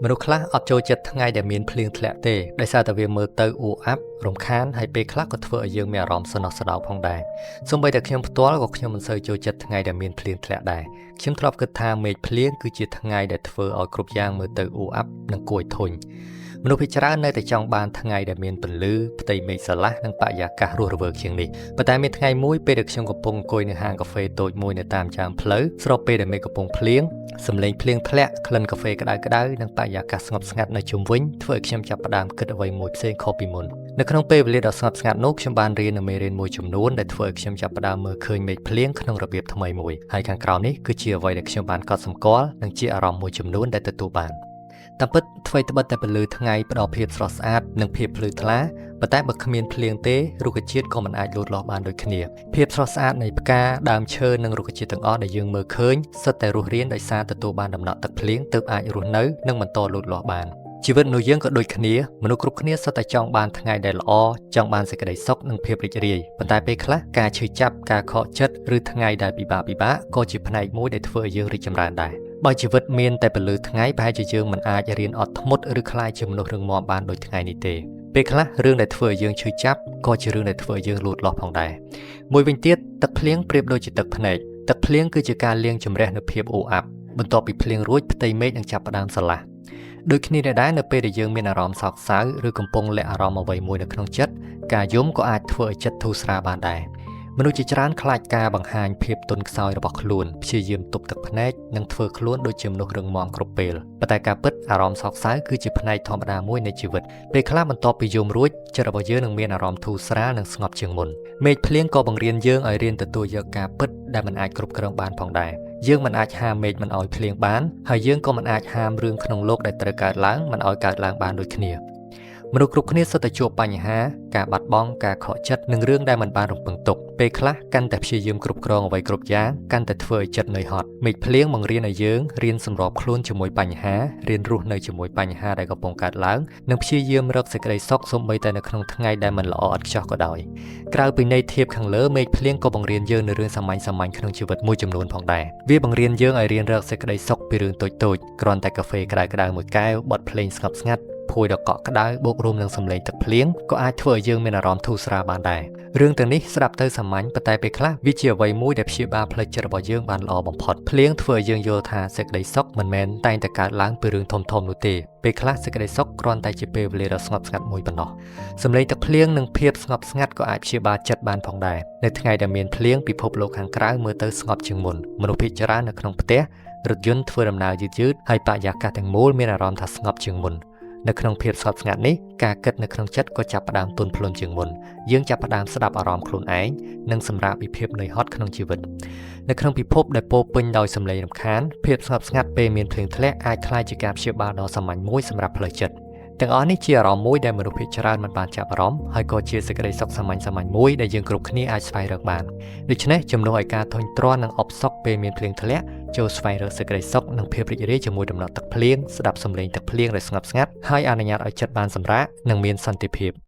មនុស្សខ្លះអត់ចូលចិត្តថ្ងៃដែលមានភ្លៀងធ្លាក់ទេដោយសារតែវាមើលទៅអួអាប់រំខានហើយពេលខ្លះក៏ធ្វើឲ្យយើងមានអារម្មណ៍សណោះសដៅផងដែរសូម្បីតែខ្ញុំផ្ទាល់ក៏ខ្ញុំមិនសូវចូលចិត្តថ្ងៃដែលមានភ្លៀងធ្លាក់ដែរខ្ញុំធ្លាប់គិតថាមេឃភ្លៀងគឺជាថ្ងៃដែលធ្វើឲ្យគ្រប់យ៉ាងមើលទៅអួអាប់និងគួរឲ្យធុញមនុស្សភាគច្រើននៅតែចង់បានថ្ងៃដែលមានពន្លឺផ្ទៃមេឃស្រឡះនិងបរិយាកាសរស់រវើកជាងនេះប៉ុន្តែមានថ្ងៃមួយពេលដែលខ្ញុំកំពុងអង្គុយនៅហាងកាហ្វេតូចមួយនៅតាមចាមផ្លូវស្របពេលដែលមេឃកំពុងភ្លៀងសំឡេងភ្លៀងធ្លាក់ក្លិនកាហ្វេក្តៅៗនិងបរិយាកាសស្ងប់ស្ងាត់នៅជុំវិញធ្វើឲ្យខ្ញុំចាប់ផ្ដើមគិតអ្វីមួយផ្សេងខុសពីមុននៅក្នុងពេលវេលាដ៏ស្ងប់ស្ងាត់នោះខ្ញុំបានរៀននូវមេរៀនមួយចំនួនដែលធ្វើឲ្យខ្ញុំចាប់ផ្ដើមមើលឃើញមេឃភ្លៀងក្នុងរបៀបថ្មីមួយហើយខាងក្រោមនេះគឺជាអ្វីដែលខ្ញុំបានកត់សម្គាល់និងជាអារម្មណ៍មួយចំនួនដែលទទួលបានតាមពិតថ្វីត្បិតតែពន្លឺថ្ងៃផ្ដល់ភាពស្រស់ស្អាតនិងភាពភ្លឺថ្លាប៉ុន្តែបើគ្មានភ្លៀងទេរុក្ខជាតិក៏មិនអាចលូតលាស់បានដូចគ្នាភាពស្រស់ស្អាតនៃផ្កាដើមឈើនិងរុក្ខជាតិទាំងអស់ដែលយើងមើលឃើញសុទ្ធតែរស់រានដោយសារទទួលបានដំណក់ទឹកភ្លៀងទើបអាចរស់នៅនិងបន្តលូតលាស់បានជីវិតមនុស្សយើងក៏ដូចគ្នាមនុស្សគ្រប់គ្នាសុទ្ធតែចង់បានថ្ងៃដែលល្អចង់បានសេចក្តីសុខនិងភាពរីករាយប៉ុន្តែពេលខ្លះការឈឺចាប់ការខកចិត្តឬថ្ងៃដែលពិបាកៗក៏ជាផ្នែកមួយដែលធ្វើឲ្យយើងរីកចម្រើនដែរបើជីវិតមានតែពន្លឺថ្ងៃប្រហែលជាយើងមិនអាចរៀនអត់ធ្មត់ឬក្លាយជាមនុស្សរឹងមាំបានដូចថ្ងៃនេះទេពេលខ្លះរឿងដែលធ្វើឲ្យយើងឈឺចាប់ក៏ជារឿងដែលធ្វើឲ្យយើងលូតលាស់ផងដែរមួយវិញទៀតទឹកភ្លៀងប្រៀបដូចជាទឹកភ្នែកទឹកភ្លៀងគឺជាការលាងជម្រះនូវភាពអួអាប់បន្ទាប់ពីភ្លៀងរួចផ្ទៃមេឃនឹងចាប់ផ្ដើមស្រឡះដូចគ្នានេះដែរនៅពេលដែលយើងមានអារម្មណ៍សោកសៅឬកំពុងលាក់អារម្មណ៍អ្វីមួយនៅក្នុងចិត្តការយំក៏អាចធ្វើឲ្យចិត្តធូរស្រាលបានដែរមនុស្សជាច្រើនខ្លាចការបង្ហាញភាពទន់ខ្សោយរបស់ខ្លួនព្យាយាមទប់ទឹកភ្នែកនិងធ្វើខ្លួនដូចជាមនុស្សរឹងមាំគ្រប់ពេលប៉ុន្តែការពិតអារម្មណ៍សោកសៅគឺជាផ្នែកធម្មតាមួយនៃជីវិតពេលខ្លះបន្ទាប់ពីយំរួចចិត្តរបស់យើងនឹងមានអារម្មណ៍ធូរស្រាលនិងស្ងប់ជាងមុនមេឃភ្លៀងក៏បង្រៀនយើងឲ្យរៀនទទួលយកការពិតដែលមិនអាចគ្រប់គ្រងបានផងដែរយើងមិនអាចហាមមេឃមិនឲ្យភ្លៀងបានហើយយើងក៏មិនអាចហាមរឿងក្នុងលោកដែលត្រូវកើតឡើងមិនឲ្យកើតឡើងបានដូចគ្នាមនុស្សគ្រប់គ្នាសុទ្ធតែជួបបញ្ហាការបាត់បង់ការខកចិត្តនិងរឿងដែលមិនបានរំពឹងទុកពេលខ្លះកាន់តែព្យាយាមគ្រប់គ្រងអ្វីគ្រប់យ៉ាងកាន់តែធ្វើឲ្យចិត្តនឿយហត់មេឃភ្លៀងបង្រៀនឲ្យយើងរៀនសម្របខ្លួនជាមួយបញ្ហារៀនរស់នៅជាមួយបញ្ហាដែលកំពុងកើតឡើងនិងព្យាយាមរកសេចក្តីសុខសូម្បីតែនៅក្នុងថ្ងៃដែលមិនល្អឥតខ្ចោះក៏ដោយក្រៅពីន័យធៀបខាងលើមេឃភ្លៀងក៏បង្រៀនយើងនៅរឿងសាមញ្ញៗក្នុងជីវិតមួយចំនួនផងដែរវាបង្រៀនយើងឲ្យរៀនរកសេចក្តីសុខពីរឿងតូចៗគ្រាន់តែកាហ្វេក្តៅៗមួយកែវបទភ្លេងស្ងប់ស្ងាត់ភួយដ៏កក់ក្ដៅបូករួមនឹងសំឡេងទឹកភ្លៀងក៏អាចធ្វើឲ្យយើងមានអារម្មណ៍ធូរស្រាលបានដែររឿងទាំងនេះស្ដាប់ទៅសាមញ្ញប៉ុន្តែពេលខ្លះវាជាអ្វីមួយដែលព្យាបាលផ្លូវចិត្តរបស់យើងបានល្អបំផុតភ្លៀងធ្វើឲ្យយើងយល់ថាសេចក្តីសុខមិនមែនតែងតែកើតឡើងពីរឿងធំៗនោះទេពេលខ្លះសេចក្តីសុខគ្រាន់តែជាពេលវេលាដ៏ស្ងប់ស្ងាត់មួយប៉ុណ្ណោះសំឡេងទឹកភ្លៀងនិងភាពស្ងប់ស្ងាត់ក៏អាចព្យាបាលចិត្តបានផងដែរនៅថ្ងៃដែលមានភ្លៀងពិភពលោកខាងក្រៅមើលទៅស្ងប់ជាងមុនមនុស្សភាគច្រើននៅក្នុងផ្ទះរថយន្តធ្វើដំណើរយឺតៗហើយបរិយាកាសទាំងមូលមានអារម្មណ៍ថាស្ងប់ជាងមុននៅក្នុងភាពស្ងប់ស្ងាត់នេះការគិតនៅក្នុងចិត្តក៏ចាប់ផ្ដើមទន់ភ្លន់ជាងមុនយើងចាប់ផ្ដើមស្ដាប់អារម្មណ៍ខ្លួនឯងនិងសម្រាកពីភាពនឿយហត់ក្នុងជីវិតនៅក្នុងពិភពដែលពោរពេញដោយសំឡេងរំខានភាពស្ងប់ស្ងាត់ពេលមានភ្លៀងធ្លាក់អាចក្លាយជាការព្យាបាលដ៏សាមញ្ញមួយសម្រាប់ផ្លូវចិត្តទាំងអស់នេះជាអារម្មណ៍មួយដែលមនុស្សភាគច្រើនមិនបានចាប់អារម្មណ៍ហើយក៏ជាសេចក្តីសុខសាមញ្ញៗមួយដែលយើងគ្រប់គ្នាអាចស្វែងរកបានដូច្នេះជំនួសឲ្យការធុញទ្រាន់និងអផ្សុកពេលមានភ្លៀងធ្លាក់ចូលស្វែងរកសេចក្តីសុខនិងភាពរីករាយជាមួយដំណក់ទឹកភ្លៀងស្ដាប់សំឡេងទឹកភ្លៀងដែលស្ងប់ស្ងាត់ហើយអនុញ្ញាតឲ្យចិត្តបានសម្រាកនិងមានសន្តិភាព។